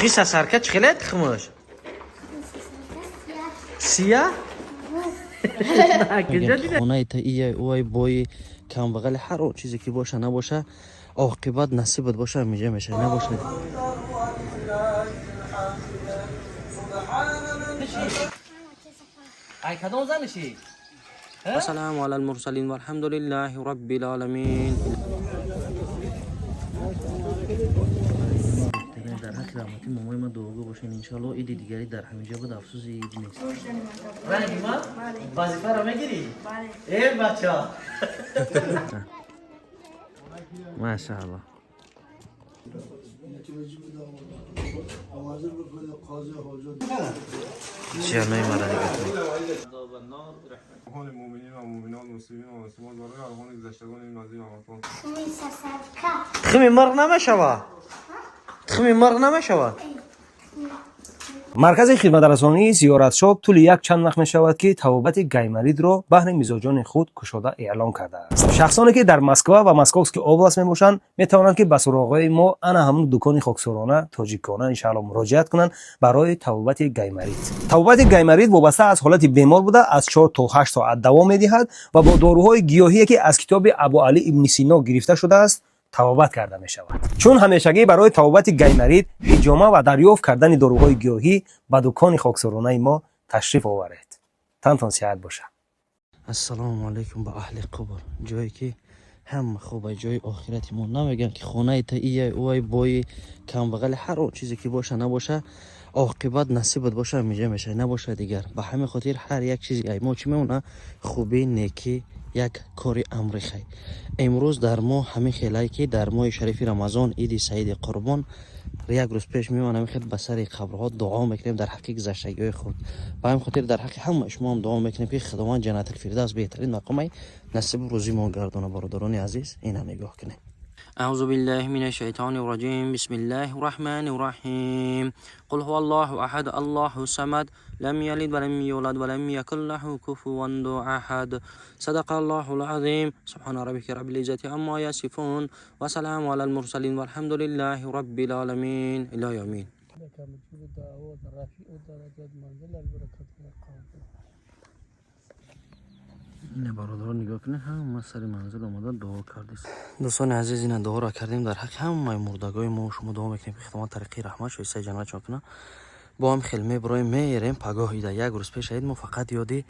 Қиса сарка чӣ хеле тухмаш? Сия? Хонаи та ия уай бои камбағали ҳар он чизе ки боша набоша, оқибат насибат боша, миҷа меша набоша. Ай кадом заниши? Ассалому алал мурсалин валҳамдулиллаҳи роббил оламин. Дар ҳаққи раҳмати момои ман дуогӯ бошен, иншоалло иди дигари дар ҳаминҷо буд, афсӯси ид нест. Ранги ман вазифаро мегирӣ? Э бача. Машаалло. Ҷанои мара нигоҳ кунед. ارحان المؤمنین و المؤمنات المسلمین و المسلمات برای ارحان گذشتگان این مزید امتان. Тухми мурғ намешава? Тухми мурғ намешава? Маркази хидматрасонии зиёратшоп тӯли як чанд вақт мешавад, ки табобати гайморитро баҳри мизоҷони худ кушода эълон кардааст. Шахсоне, ки дар Москва ва Московский область мебошанд, метавонанд, ки ба суроғҳои мо, ана ҳамун дукони хоксорона тоҷикона, иншаалло, муроҷиат кунанд барои табобати гайморит. Табобати гайморит вобаста аз ҳолати бемор буда, аз 4 то 8 соат давом медиҳад ва бо доруҳои гиёҳие, ки аз китоби Абу Али ибни Сино гирифта шудааст, табобат карда мешавад. Чун ҳамешагӣ барои табобати гайморит, ҳиҷома ва дарёфт кардани доруҳои гиёҳӣ ба дукони хоксоронаи мо ташриф оваред. Тантон сиҳат бошад. Ассалому алайкум ба аҳли қубр, ҷое ки ҳама хуба, ҷои охирати мо. Намегӯям, ки хонаи та ия уай бои камбағали ҳар он чизе ки боша набоша, оқибат насибат боша, миҷа меша набоша дигар. Ба ҳамин хотир ҳар як чизи ай мо чӣ мемона? Хубӣ, некӣ, як кори амри хай. Имрӯз дар мо ҳамин хелае, ки дар моҳи шарифи Рамазон, иди саиди Қурбон, як рӯз пеш мемон, ҳамин хел ба сари қабрҳо дуо мекунем дар ҳаққи гузаштагиҳои худ. Ба ҳамин хотир дар ҳаққи ҳамаи шумо ҳам дуо мекунем, ки Худованд Ҷаннатул Фирдавс беҳтарин мақомай насибу рӯзии мо гардона. Бародарони азиз, ина нигоҳ кунем. أعوذ بالله من الشيطان الرجيم، بسم الله الرحمن الرحيم. قل هو الله أحد، الله الصمد، لم يلد ولم يولد ولم يكن له كفوا أحد. صدق الله العظيم. سبحان ربك رب العزة عما يصفون وسلام على المرسلين والحمد لله رب العالمين إلى يومين. لك مجيب الدعوات، رفيع الدرجات، منزل البركة القوم. Ина бародарон, нигоҳ кунед, ҳама сари манзил омада дуо кардист. Дӯстони азиз, ина дуоро кардем дар ҳаққи ҳамаи мурдагои мо. Шумо дуо мекунем, ки Худованд тариқи раҳмат шоистаи ҷаннатшон кунад. Бо ҳам хел мебироем, мерем пагоҳ ида. Як рӯз пеш аид мо фақат ёди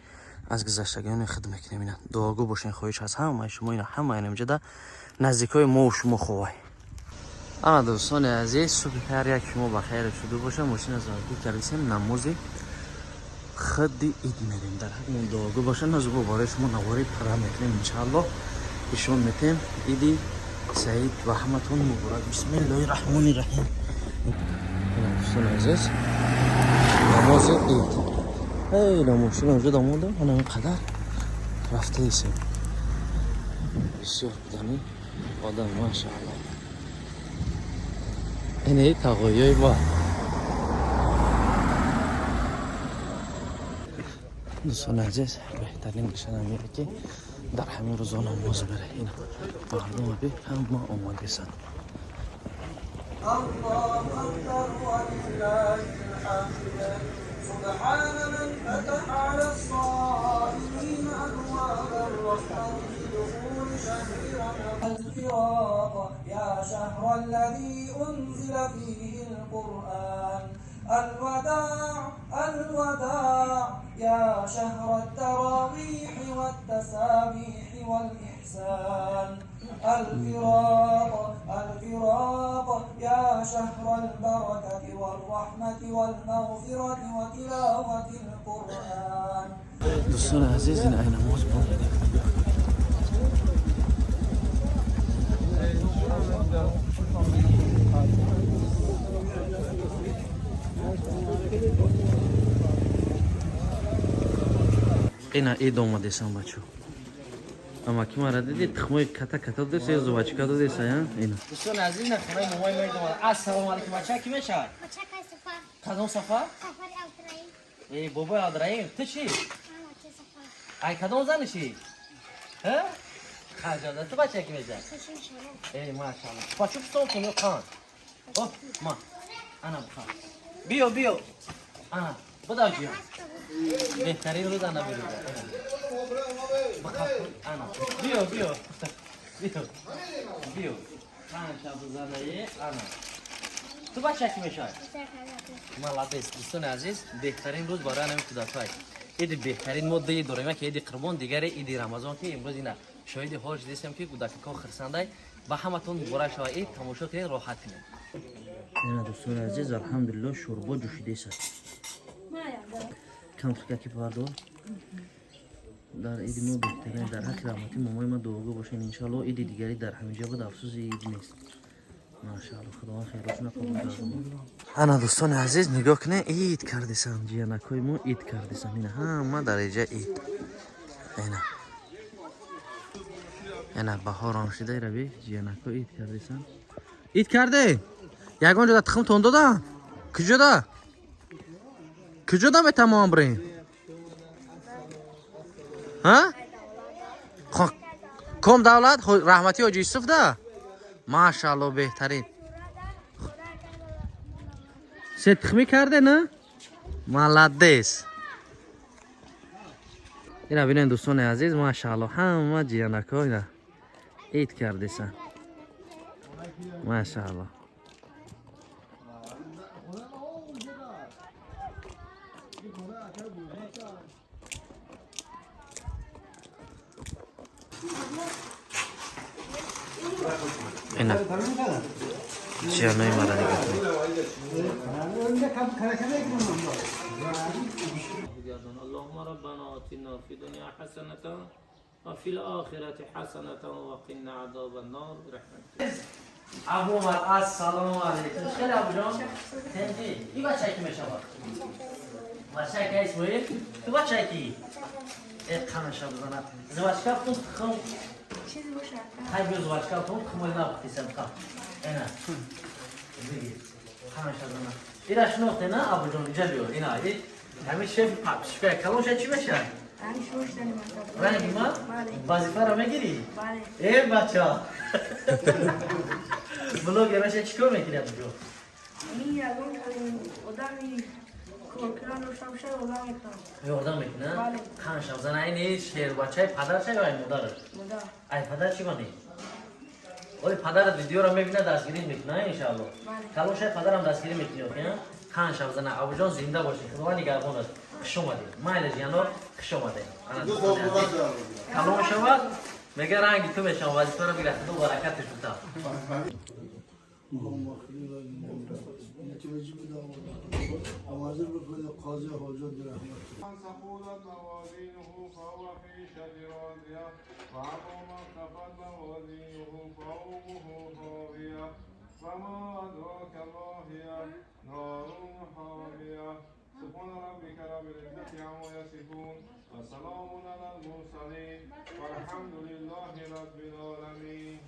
аз гузаштагони худ мекунем. Ина дуогӯ бошен, хоҳиш аз ҳамаи шумо. Ина ҳама инамҷада наздикои мо шумо ховай. Ана дӯстони азиз, субҳи ҳар як шумо ба хайр шуда боша. Мошина заводӣ кардисем, намози худди ид мерем. Дар ҳаққи мо дуогӯ боша. Назубо барои шумо навори пара мекунем, иншааллоҳ, ишон метем. Иди саид ва ҳаматон муборак. Бисмиллоҳи раҳмони раҳим. Дӯстони азиз, намози ид. Эй, мошина онҷо дамонда, ана ин қадар рафтаисем. Бисёр будани одам, машаалло. Ине тағоиёи мо. Дӯстони азиз, беҳтарин нишона меяд, ки дар ҳамин рӯзо намоз бере. Ина мардума би, ҳама омадесанд. الله أكبر ولله الحمد. سبحان من فتح على الصائمين أبواب الرحمة بدخول شهر رمضان. الفراق يا شهر الذي أنزل فيه القرآن. الوداع الوداع يا شهر التراويح والتسابيح والإحسان. الفراق الفراق يا شهر البركة والرحمة والمغفرة وتلاوة القرآن. Дӯстони азиз, ин ай намоз бомедем. Ина ид омадесам, бачо. Ама ки мара диди, тухмои ката ката додеса ё зубачка додеса, я ина. Дӯстони азиз, ина хонаи момои мо ид омада. Ассалому алайкум, бача, ки мешавад? Бачакай Сафар. Кадом Сафар? Сафари Абдураим. Э, бобои Абдураим, ту чӣ? Ман бача Сафар. Ай кадом заниши? Ҳа? Хаҷада, ту бача ки мешавад? Хушин шумо. Эй, машалло. Пачук стон кун ё қанд? Оп, ма. Ана бихоб. Биё, биё. Ана, буда ҷиён. Беҳтарин рӯз ана бирӯза. Бихоб. Ана. Биё, биё. Биё. Биё. Панҷ бизанае. Ана. Ту бача ки мешавӣ? Молодец, дӯстони азиз, беҳтарин рӯз барои ҳамин кӯдакҳо. Иди беҳтарин мо ду ид дорем, яке иди Қурбон, дигаре иди Рамазон, ки имрӯз ина шоҳиди ҳол шудистем, ки кӯдакҳо хирсандай. Ба ҳаматон муборак шава ид, тамошо кунед, роҳат кунед. Ина, дӯстони азиз, алҳамдулилло, шӯрбо ҷӯшидааст. Кам ки пардо дар иди мо беҳтарин дар ҳаққи раҳмати момои ма дуогӯ бошед. Иншоалло, иди дигари дар ҳаминҷо буд, афсӯси ид нест. Машаалло, Худованд хайротона қабул гардонад. Ана, дӯстони азиз, нигоҳ кунед, ид кардисан, ҷиянакҳои мо ид кардисан. Ина ҳама дараҷа ид. Ина, ина, баҳорам шида, раби ҷиянакҳо ид кардисан. Ид карде? Ягон ҷода тухмтон дода? Куҷода, куҷода метамом бирем? Ҳа, ком давлат раҳмати ҳоҷи Юсуф да? Машаалло, беҳтарин. Се тухмӣ карде, на? Молодец. Ина бинен, дӯстони азиз, машаалло, ҳама ҷиянакҳо ина ид кардисан. Машаалло. Ина ҷиёнои мара нигоҳ кунед. اللهم ربنا آتنا في الدنيا حسنة وفي الآخرة حسنة وقنا عذاب النار برحمتك. Абу Умар, ассалому алейкум. Хеле, Абуҷон, тенҷи? И бача ки мешавад? Бача ки, Исмоил? Ту бача ки? Э, қанаша бизана. Жвачка тун, тухм. Хай, биё, жвачка тун, тухм набухтисам қа. Ена. Бигир. Қанаша бизана. Ира шинохте, на, Абуҷон, иҷа биё. Ина, и ҳамин шеф папшка калон ша чӣ мешавад? Ранги ма? Вазифаро мегирӣ? Э, бача. Блогер меша, чӣ кор мекунӣ, Абуҷон? Одами коркунан доштам, шай одам мекунам. Ёрдам мекунад? Бале. Қанша зана, айни шербачаи падарша ё ай модараш? Модар. Ай падар чӣ манӣ? Оли падарат видеоро мебинад, дастгирӣ мекунад, иншаалло. Бале. Калон шай, падарам дастгирӣ мекунӣ, охи? Қанша зана, Абуҷон, зинда бошӣ, Худованд нигаҳбон аст. Хуш омадед. Майли, ҷиянор, хуш омадед. Ана, дӯстони азиз, калон шавад, мега ранги ту мешавам, вазифаро бигира, Худо баракаташ буда. اللهم اغفر لنا متوجه حاضر بکنه قاضی حاجات برحمت. من ثقلت موازينه فهو في عيشة راضية، وأما من خفت موازينه فأمه هاوية، وما أدراك ما هي؟ نار حامية. سبحان ربك رب العزة عما يصفون، وسلام على المرسلين، والحمد لله رب العالمين.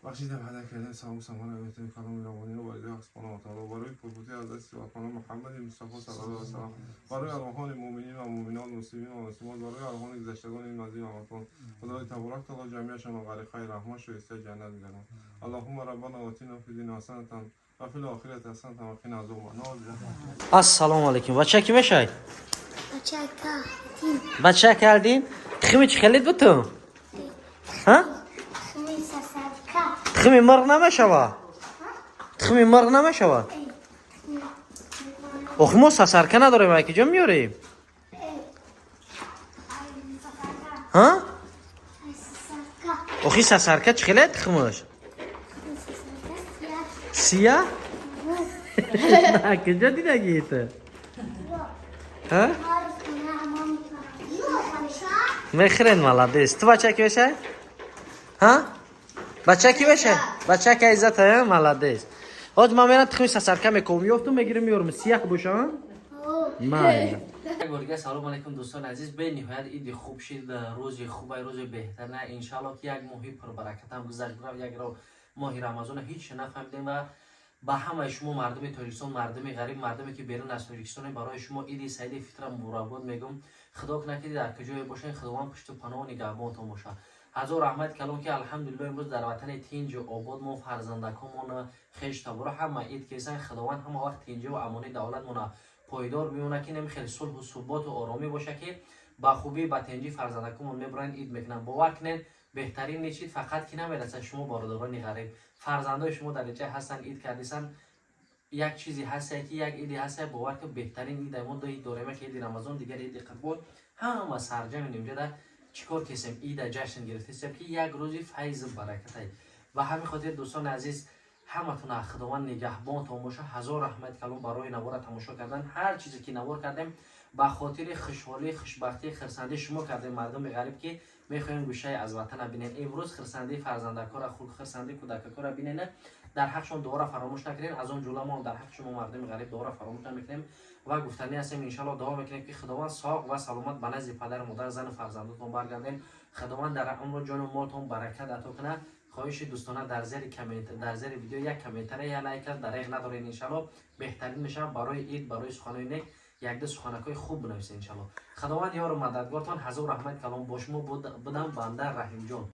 بخشیدم هدر کردن سلام سمان امیتون کلام روانی رو برای سبحانه و تعالی، برای پربوده حضرت سبحانه محمد مصطفی صلی الله علیه و سلم، برای ارواحان مؤمنین و مؤمنات، مسلمین و مسلمات، برای ارواحان گذشتگان این مزین و مکان، خدای تبارک تعالی جمعیشان غریق خیر رحمان شایسته جنت بگردان. اللهم ربنا آتنا فی الدنیا حسنة و فی الاخرة حسنة و قنا عذاب النار. Ассалому алайкум. Бача ки мешавӣ? Бачака. Бача кардин? Тухми чӣ хелид буту? Ҳа? Тухми сасарка. Тухми мурғ намешава? Тухми мурғ намешава? Охи, мо сасарка надорем, ай киҷо меёрем? Ҳа? Сасарка. Охи, сасарка чӣ хеле тухмаш? Сасарка. Сия? Киҷо дидагӣ ту? Ҳа? Мехӯрен, молодец. Ту бача ки мешавӣ? Ҳа? Бача ки мешавӣ? Бача ки Иззат, ҳа, молодец. Ҳозир ман мерам, тухми сасарка мекунам, ёфтум, мегирем, меёрам. Сиях боша? Майли. Як бор дига салом алейкум, дӯстони азиз. Бениҳоят иди хуб шид, рӯзи хубай, рӯзи беҳтар. Иншаалло, ки як моҳи пурбаракатам гузашт, рафт, як моҳи Рамазона ҳеч нафаҳмидем. Ва ба ҳамаи шумо мардуми Тоҷикистон, мардуми ғариб, мардуме ки берун аз Тоҷикистон, барои шумо иди саиди фитра муборакбод мегӯм. Худо кунад, ки дар куҷое бошед, Худованд пушту паноҳу нигаҳбонтон бошад. Ҳазор раҳмат калон, ки алҳамдулилло, имрӯз дар ватани тинҷу обод мо, фарзандакомон, хеш таборо ҳама ид кесан. Худованд ҳама вақт тинҷӣ ва амони давлатмона пойдор бимона, ки нами хеле сулҳу суботу оромӣ боша, ки ба хубӣ, ба тинҷӣ фарзандакомон мебуранд, ид мекунанд. Бовар кунед, беҳтарин чиз фақат ки намерасад. Шумо, бародарони ғариб, фарзандои шумо дар инҷа ҳастанд, ид кардисан. Як чизе ҳаста, ки як иде ҳаста, бовар ки беҳтарин ида. Мо ду ид дорем: яке иди Рамазон, дигар иди Қурбон. Ҳама сарҷами инҷа чӣ кор кесем, ида ҷашн гирифтесем, ки як рӯзи файзу баракатай. Ба ҳамин хотир, дӯстони азиз, ҳаматона Худованд нигаҳбонтон боша. Ҳазор раҳмат калон барои навора тамошо кардан. Ҳар чизе ки навор кардем, ба хотири хушҳолӣ, хушбахтӣ, хирсандии шумо кардем, мардуми ғариб, ки мехоҳем гӯшае аз ватана бинем. Имрӯз хирсандии фарзандакора, хирсандии кӯдакакора бинен. Дар ҳақшон дуоро фаромӯш накунем. Аз он ҷумла мо дар ҳаққи шумо, мардуми ғариб, дуоро фаромӯш намекунем ва гуфтанӣ ҳастем, иншалло, дуо мекунем, ки Худованд соғ ва саломат ба назди падару модар, зану фарзандотон баргардем. Худованд дар умру ҷону молтон баракат ато кунад. Хоҳиши дӯстона, дар зери коммент, дар зери видео як комментария, як лайк дареғ надоред. Иншалло, беҳтарин мешавад барои ид, барои суханои нек якду суханакҳои хуб бинависед. Иншалло, Худованд ёру мададгортон. Ҳазор раҳмат калон. Бо шумо будам банда Раҳимҷон.